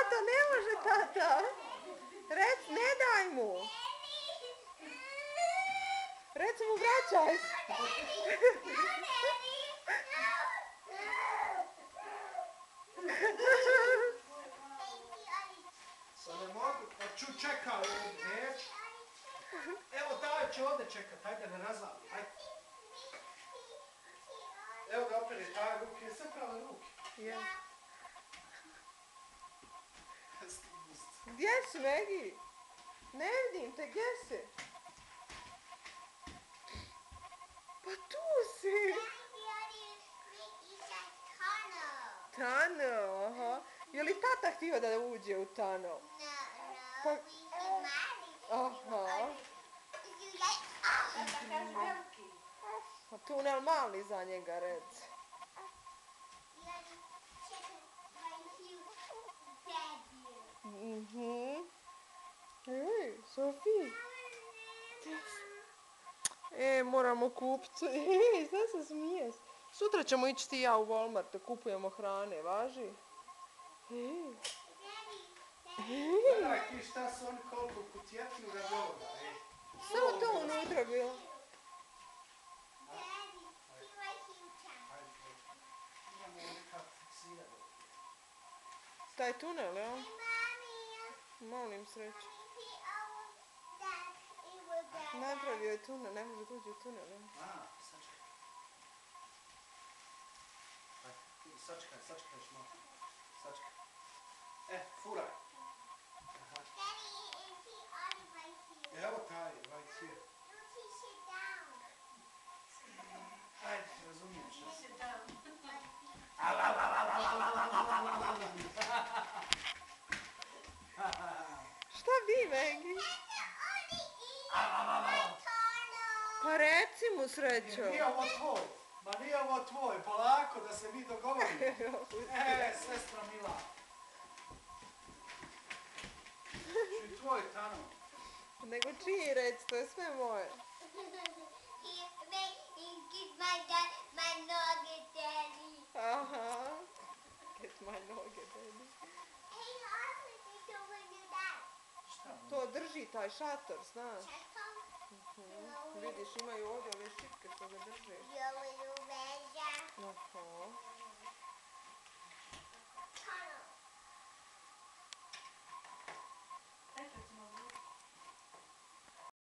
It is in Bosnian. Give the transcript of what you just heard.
Tato, ne može, tata. Ne daj mu. Reci mu, vraćaj se. Pa ne mogu, pa ću čekaj ovdje, neću. Evo, daj će ovdje čekat, hajde ne razvali, hajde. Evo ga opet je taj ruke, je sve prave ruke. Ja. Gdje si, Megi? Ne vidim te, gdje si? Pa tu si. Tunnel, aha. Je li tata htio da uđe u tunnel? Pa... Aha. Pa tunel mali za njega, reci. Ej, Sofi. Moramo kupiti. Šta se smiješ? Sutra ćemo ići ti i ja u Walmart da kupujemo hrane, važi? Gledaj ti šta su oni koliko kutjetinu radovoda, Samo to unutra bilo. Taj tunel, jel? Molim sreću. Napravio je tunel, ne može doći u tunel, jel? Sačekaj još malo. Sačekaj. Furaj. Evo taj, right here. Ajde, razumijem što. Šta vi, Megi? Pa reci mu, srećo. Nije ovo tvoj. Ma nije ovo tvoj. Polako da se mi dogovorimo. Sestra Mila. Čuj tvoj tano. Nego čiji reci, to je sve moje. Aha. Get my noge, daddy. To drži taj šator, znaš. Vidiš, imaju ovdje ove šipke što ga drže.